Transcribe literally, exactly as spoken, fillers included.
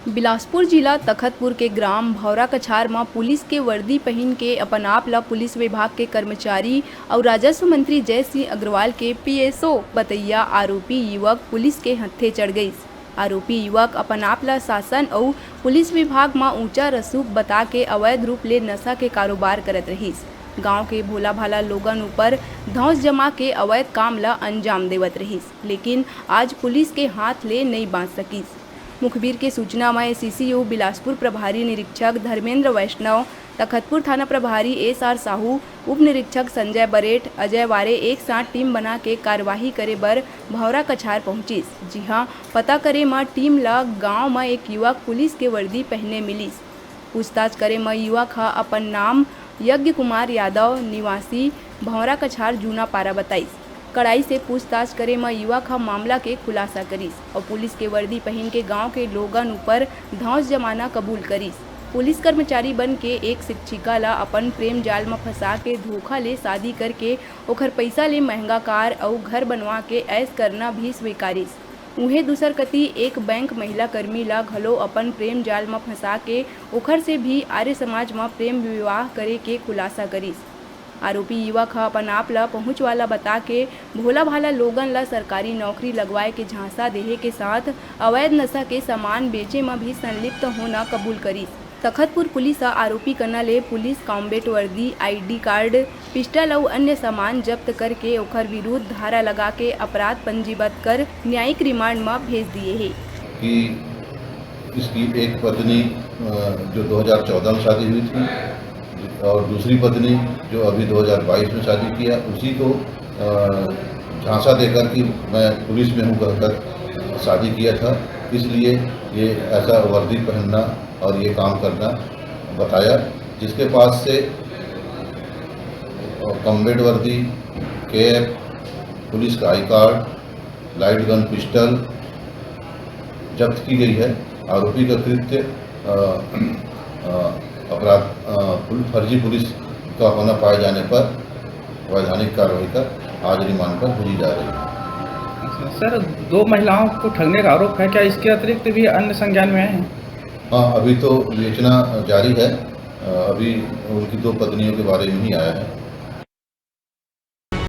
बिलासपुर जिला तखतपुर के ग्राम भौरा कछार म पुलिस के वर्दी पहिन के अपन आप ल पुलिस विभाग के कर्मचारी अउ राजस्व मंत्री जय सिंह अग्रवाल के पीएसओ बतैया आरोपी युवक पुलिस के हत्थे चढ़ गइस। आरोपी युवक अपन आप ल शासन अउ पुलिस विभाग म ऊंचा रसूख बता के अवैध रूप ले नशा के कारोबार करत रहिस। गांव के भोला भाला लोगन ऊपर धौंस जमा के अवैध काम ल अंजाम देवत रहिस, लेकिन आज पुलिस के हाथ ले नइ बांच सकिस। मुखबिर के सूचना म एससीयू बिलासपुर प्रभारी निरीक्षक धर्मेंद्र वैष्णव, तखतपुर थाना प्रभारी एसआर साहू, उप निरीक्षक संजय बरेठ, अजय वारे एक साथ टीम बना के कार्यवाही करे बर भौरा कछार पहुंचिस, जिहां पता करे म टीम ल गांव म एक युवक पुलिस के वर्दी पहने मिलिस। पूछताछ करे म युवक ह अपन नाम यज्ञ कुमार यादव, निवासी भौरा कछार जूना पारा बताइस। कड़ाई से पूछताछ करे म युवक ह मामला के खुलासा करिस अउ पुलिस के वर्दी पहिन के गांव के लोगन ऊपर धौंस जमाना कबूल करिस। पुलिस कर्मचारी बन के एक शिक्षिका ल अपन प्रेम जाल म फंसा के धोखा ले शादी करके ओखर पइसा ले महंगा कार अउ घर बनवा के ऐश करना भी स्वीकारिस। उहें दूसर कती एक बैंक महिला कर्मी ल घलो अपन प्रेम जाल म फंसा के ओखर से भी आर्य समाज म प्रेम विवाह करे के खुलासा करिस। आरोपी युवक ह अपन आप ल पहुंच वाला बता के भोला भाला लोगन ल सरकारी नौकरी लगवाए के झांसा देहे के साथ अवैध नशा के सामान बेचे म भी संलिप्त होना कबूल करिस। तखतपुर पुलिस ह आरोपी कना ले पुलिस कॉम्बैट वर्दी, आईडी कार्ड, पिस्टल अउ अन्य सामान जब्त करके ओखर विरुद्ध धारा लगा के अपराध पंजीबद्ध कर न्यायिक रिमांड म भेज दिए हे। कि इसकी एक पत्नी, अ, जो दो हज़ार चौदह में शादी हुई थी और दूसरी पत्नी जो अभी दो हज़ार बाईस में शादी किया, उसी को, अ, झांसा देकर कि मैं पुलिस में हूँ कहकर शादी किया था, इसलिए ये ऐसा वर्दी पहनना और ये काम करना बताया, जिसके पास से, अ, कॉम्बैट वर्दी, कैप, पुलिस का I card, light gun pistol जब्त की गई है। आरोपी का कृत्य, अ, अ, अपराध, अ, पुल-, फर्जी पुलिस का होना पाए जाने पर वैधानिक कार्रवाई कर आज रिमांड पर भेजी जा रही है। अच्छा, सर, दो महिलाओं को ठगने का आरोप है, क्या इसके अतिरिक्त भी अन्य संज्ञान में आए हैं? हाँ, अभी तो विवेचना जारी है। अ, अभी उनकी दो पत्नियों के बारे में ही आया है।